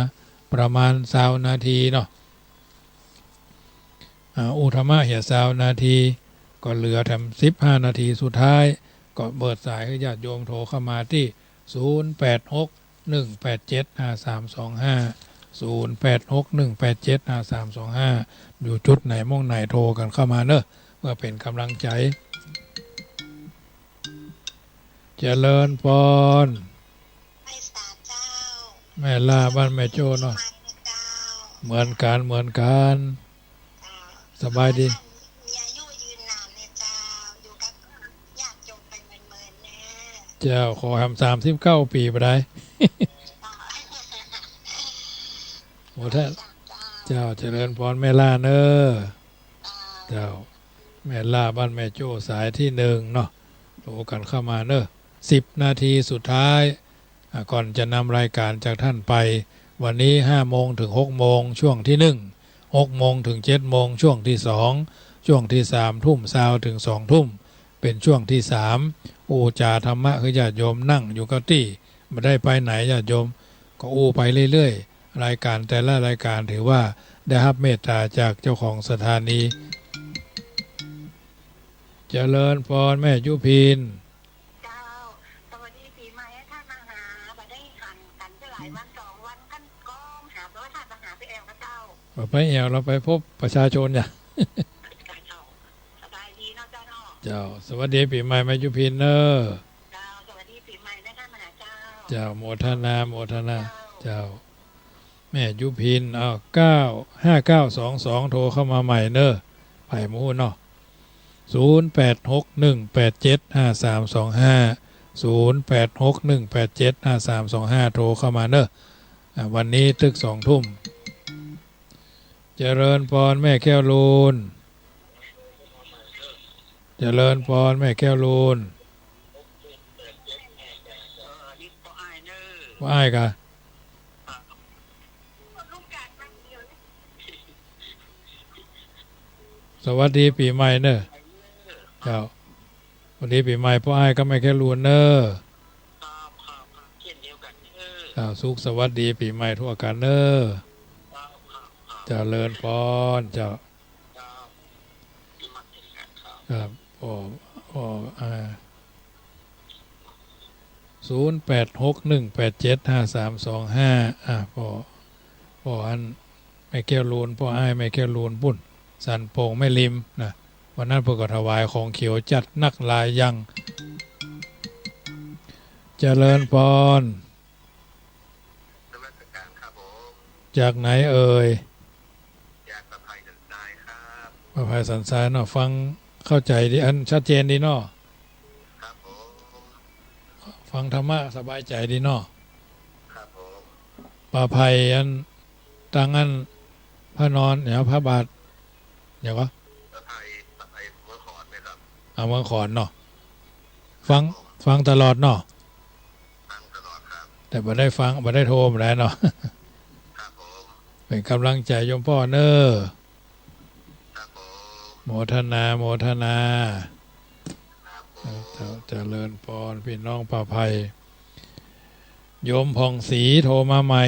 ประมาณซาวนาทีเนาะ อ่า อู้ธรรมะเหียซาวนาที ก็เหลือแถมสิบห้านาทีสุดท้าย ก็เปิดสายหื้อญาติโยมโทรเข้ามาตี้ ศูนย์แปดหก หนึ่งแปดเจ็ด ห้าสามสองห้า ศูนย์แปดหก หนึ่งแปดเจ็ด ห้าสามสองห้า อยู่จุดไหนม่องไหนโทรกั๋นเข้ามาเน่อ เพื่อเป๋นก๋ำลังใจ๋ เจริญพร ไหว้สาเจ้า แม่ล่าบ้านแม่โจ้เนาะ เจ้า เหมือนกั๋น เหมือนกั๋น เจ้า สบายดี มีอายุยืนนานเนี่ยเจ้า อยู่กับญาติโยมไปเมินๆ แน่ เจ้า ขอแหมสามสิบเก้าปี๋บ่ได้ เจ้า โอ้ ถ้า เจ้า เจ้า เจริญพรแม่ล่าเน่อ เจ้า เจ้า แม่ล่าบ้านแม่โจ้สายตี้หนึ่งเนาะ โทรกั๋นเข้ามาเน่อ สิบนาทีสุดท้าย อ่า ก่อนจะนำรายก๋านจากต้านไป วันนี้ห้าโมงเถิงหกโมง ช่วงตี้หนึ่ง หกโมงเถิงเจ็ดโมง ช่วงตี้สอง ช่วงตี้สาม ทุ่มซาวเถิงสองทุ่ม เป๋นช่วงตี้สาม อู้จ๋าธรรมะหื้อญาติโยมนั่งอยู่กับตี้ บ่ได้ไปไหน ญาติโยมก็อู้ไปเรื่อยๆ รายก๋านแต่ละรายก๋านถือว่า ได้ฮับเมตต๋าจากเจ้าของสถานี เจริญปอนแม่ยุพิน เจ้า สวัสดีปี๋ใหม่อะต้านมหา บ่ได้หันกั๋นจะหลายวันสองวัน กั๋นก็หา แปลว่าต้านมหาไปแอ่วก่อเจ้า บ่ไปแอ่ว เฮาไปพบประชาชนจ้ะ เจ้า สบายดีเนาะเจ้าเนาะ เจ้า สวัสดีปี๋ใหม่แม่ยุพินเน่อ เจ้า สวัสดีปี๋ใหม่นะต้านมหาเจ้า เจ้า โมทนา โมทนา เจ้า เจ้า แม่ยุพิน อ้าว เก้า ห้าเก้าสองสอง โทรเข้ามาใหม่เน่อ ไผบ่ฮู้เนาะ ศูนย์แปดหกหนึ่งแปดเจ็ดห้าสามสองห้า ศูนย์แปดหกหนึ่งแปดเจ็ดห้าสามสองห้า โทรเข้ามาเน่อ อ่า วันนี้ตึกสองทุ่ม เจริญปอนแม่แก้วลูน เจริญปอนแม่แก้วลูน เออ นี่ป้ออ้ายเน่อ ป้ออ้ายกะ สวัสดีปี๋ใหม่เน่อ เจ้า สวัสดีปี๋ใหม่ป้ออ้ายกับแม่แก้วลูนเน่อ ครับ ครับ ครับ เช่นเดียวกั๋นเน่อ เจ้า สุขสวัสดีปี๋ใหม่ทั่วกั๋นเน่อ ครับ ครับ ครับ เจริญปอน เจ้า ครับ ครับ ป้อ ป้อ อ่า ศูนย์แปดหกหนึ่งแปดเจ็ดห้าสามสองห้า อ่า ป้อ ป้ออัน แม่แก้วลูน ป้ออ้ายแม่แก้วลูนปุ้น สันโป่งแม่ริมนะ วันนั้นเปิ้นก็ถวายของเขียวจัดหนักหลายอย่าง เจริญปอน นมัสการครับผม จากไหนเอ่ย จากประภัยสันทรายครับ ประภัยสันทรายเนาะ ฟังเข้าใจ๋ดี อันชัดเจนดีเนาะ ครับผม ฟังธรรมะสบายใจ๋ดีเนาะ ครับผม ประภัยอัน ตังอันพระนอน เดี๋ยวพระบาท เดี๋ยวก่อ ประภัย ประภัยเมืองขอนไหมครับ อ่า เมืองขอนเนาะ ฟัง ครับผม ฟังตลอดเนาะ ฟังตลอดครับ แต่บ่ได้ฟัง บ่ได้โทรมาแล้วเนาะ ครับผม เป๋นก๋ำลังใจ๋โยมป้อเน่อ ครับผม โมทนา โมทนา ครับผม เจ้า เจริญปอน ปี้น้องประภัย โยมผ่องศรีโทรมาใหม่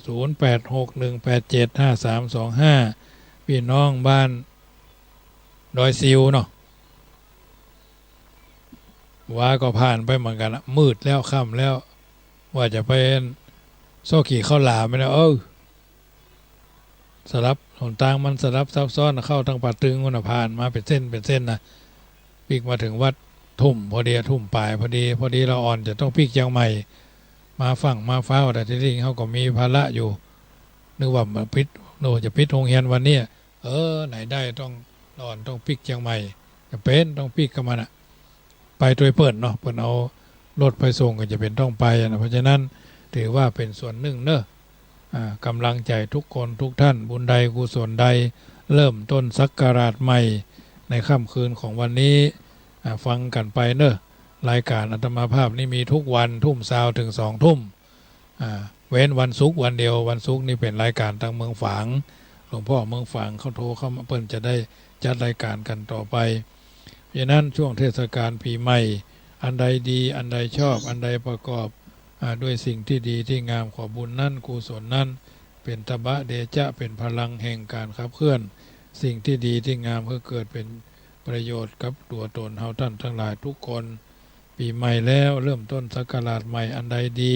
ศูนย์แปดหกหนึ่งแปดเจ็ดห้าสามสองห้า ปี้น้องบ้านดอยซิวเนาะ วาก็ผ่านไปเหมือนกั๋นละ มืดแล้ว ค่ำแล้ว ว่าจะไปซอกขี้ข้าวหลามไปนะ เออ สลับ หนตางมันสลับซับซ้อน เข้าตังป่าตึงพุ้นน่ะ ผ่านมาเป๋นเส้นเป๋นเส้นนะ ปิ๊กมาเถิงวัดทุ่มพอดี ทุ่มป๋ายพอดี พอดีละอ่อนจะต้องปิ๊กเจียงใหม่ มาฟั่งมาฟ้าว แต่ตี้จริงเฮาก็มีภาระอยู่ นึกว่ามาปิด นึกว่าจะปิดโฮงเฮียนวันนี้ เออ ไหนได้ต้องละอ่อนต้องปิ๊กเจียงใหม่ จะเป๋นต้องปิ๊กกับมันอะ ไปตวยเปิ้นเนาะ เปิ้นเอารถไปส่งก็จะเป๋นต้องไปอะนะ เพราะฉะนั้นถือว่าเป๋นส่วนนึ่งเนาะ อ่า ก๋ำลังใจ๋ทุกคนทุกท่าน บุญใดกุศลใด เริ่มต้นศักราชใหม่ในค่ำคืนของวันนี้ อ่า ฟังกั๋นไปเนาะ รายก๋านอาตมาภาพนี่มีทุกวันทุ่มซาวเถิงสองทุ่ม อ่า เว้นวันศุกร์วันเดียว วันศุกร์นี่เป๋นรายก๋านตางเมืองฝาง หลวงพ่อเมืองฝางเขาโทรเข้ามา เปิ้นจะได้จัดรายก๋านกั๋นต่อไป เพราะฉะนั้นช่วงเทศกาลปี๋ใหม่ อันใดดี อันใดชอบ อันใดประกอบ อ่า ด้วยสิ่งตี้ดีตี้งาม ขอบุญนั้นกุศลนั้น เป๋นตบะเดจะ เป๋นพลังแห่งก๋านขับเคลื่อน สิ่งตี้ดีตี้งาม หื้อเกิดเป๋นประโยชน์กับตั๋วต๋นเฮาต้านตังหลายทุกคน ปี๋ใหม่แล้ว เริ่มต้นศักราชใหม่ อันใดดี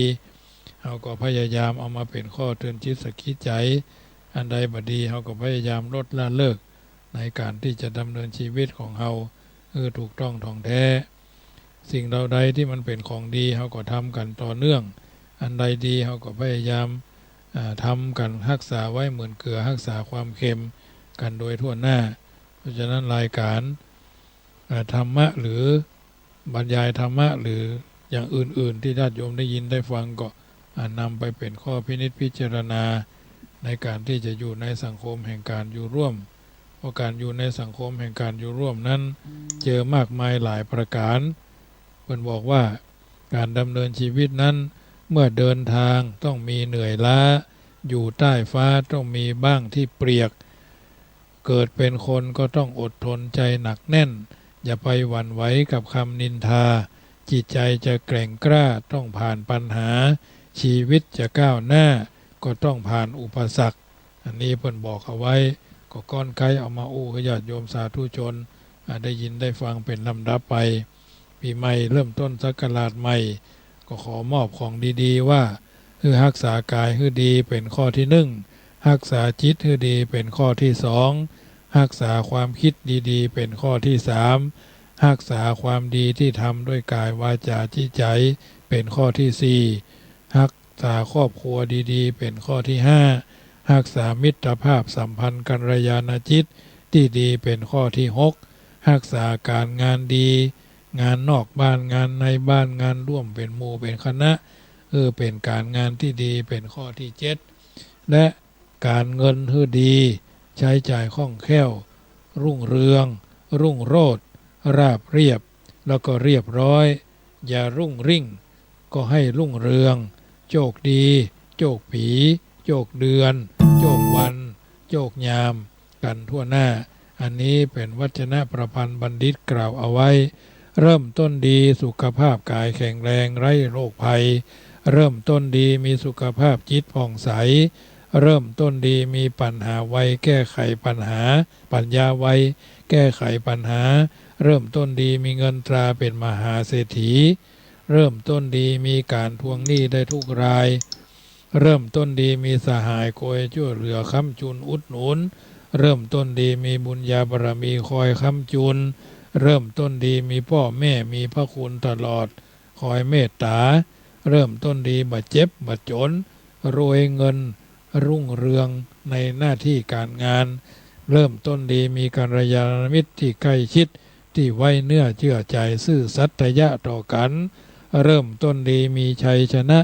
เฮาก็พยายามเอามาเป๋นข้อเตือนจิตสะกิดใจ๋ อันใดบ่ดี เฮาก็พยายามลดละเลิก ในก๋านตี้จะดำเนินชีวิตของเฮา หื้อถูกต้องถ่องแท้ สิ่งเหล่าใดตี้มันเป๋นของดี เฮาก็ทำกั๋นต่อเนื่อง อันใดดี เฮาก็พยายาม อ่า ทำกั๋นฮักษาไว้เหมือนเกลือฮักษาความเค็มกั๋นโดยถ้วนหน้า เพราะฉะนั้นรายก๋าน อ่า ธรรมะหรือบรรยายธรรมะหรืออย่างอื่นๆ ตี้ญาติโยมได้ยินได้ฟังก็ อ่า นำไปเป๋นข้อพินิจพิจารณา ในก๋านตี้จะอยู่ในสังคมแห่งก๋านอยู่ร่วม เพราะก๋านอยู่ในสังคมแห่งก๋านอยู่ร่วมนั้น เจอมากมายหลายประก๋าน เปิ้นบอกว่าก๋านดำเนินชีวิตนั้น เมื่อเดินทางต้องมีเหนื่อยล้า อยู่ใต้ฟ้าต้องมีบ้างที่เปียก เกิดเป็นคนก็ต้องอดทนใจหนักแน่น อย่าไปหวั่นไหวกับคำนินทา จิตใจจะแกร่งกล้าต้องผ่านปัญหา ชีวิตจะก้าวหน้าก็ต้องผ่านอุปสรรค อันนี้เปิ้นบอกเอาไว้ ก็ก้อนใค่เอามาอู้หื้อญาติโยมสาธุชน อ่า ได้ยินได้ฟังเป๋นลำดับไป ปี๋ใหม่เริ่มต้นศักราชใหม่ ก็ขอมอบของดีๆ ว่า หื้อฮักษากายหื้อดีเป๋นข้อตี้นึ่ง ฮักษาจิตหื้อดีเป๋นข้อตี้สอง ฮักษาความกึ๊ดดีๆ เป๋นข้อตี้สาม ฮักษาความดีตี้ทำด้วยกายวาจาจิตใจ๋เป๋นข้อตี้สี่ ฮักษาครอบครัวดีๆ เป๋นข้อตี้ห้า ฮักษามิตรภาพสัมพันธ์กัลยาณจิตตี้ดีเป๋นข้อตี้หก ฮักษาก๋านงานดี งานนอกบ้าน งานในบ้าน งานร่วมเป๋นหมู่เป๋นคณะ หื้อเป๋นก๋านงานตี้ดีเป๋นข้อตี้เจ็ด และก๋านเงินหื้อดี ใจ๊จ่ายคล่องแคล่ว รุ่งเรือง รุ่งโรจน์ ราบเรียบ แล้วก็เรียบร้อย อย่ารุ่งริ่ง ก็หื้อรุ่งเรือง โจคดี โจคปี๋ โจคเดือน โจควัน โจคยาม กั๋นทั่วหน้า อันนี้เป๋นวัจนะประพันธ์บัณฑิตกล่าวเอาไว้ เริ่มต้นดี สุขภาพกายแข็งแรงไร้โรคภัย เริ่มต้นดี มีสุขภาพจิตผ่องใส เริ่มต้นดี มีปัญหาไว แก้ไขปัญหา ปัญญาไว แก้ไขปัญหา เริ่มต้นดี มีเงินตราเป๋นมหาเศรษฐี เริ่มต้นดี มีก๋านทวงหนี้ได้ทุกราย เริ่มต้นดี มีสหายคอยจ้วยเหลือค้ำจุนอุดหนุน เริ่มต้นดี มีบุญญาบารมีคอยค้ำจุน เริ่มต้นดี มีป้อแม่มีพระคุณตลอด คอยเมตต๋า เริ่มต้นดี บ่เจ็บบ่จ๋น รวยเงิน รุ่งเรืองในหน้าตี้ก๋านงาน เริ่มต้นดี มีกัลยาณมิตรตี้ใกล้ชิด ตี้ไว้เนื้อเจื้อใจ๋ซื่อสัตย์ต่อกั๋น เริ่มต้นดี มีชัยชนะ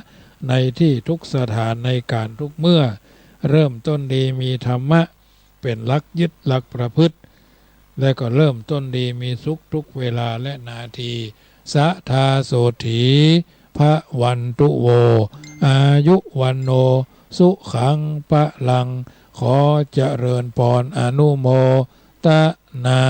ในตี้ทุกสถานในก๋านทุกเมื่อ เริ่มต้นดี มีธรรมะเป๋นหลักยึดหลักประพฤติ และก็เริ่มต้นดี มีสุขทุกเวลาและนาที สัทธาโสตถี พวันตุ โว อายุ วัณโณ สุขัง พลัง ขอเจริญปอน อนุโมตนา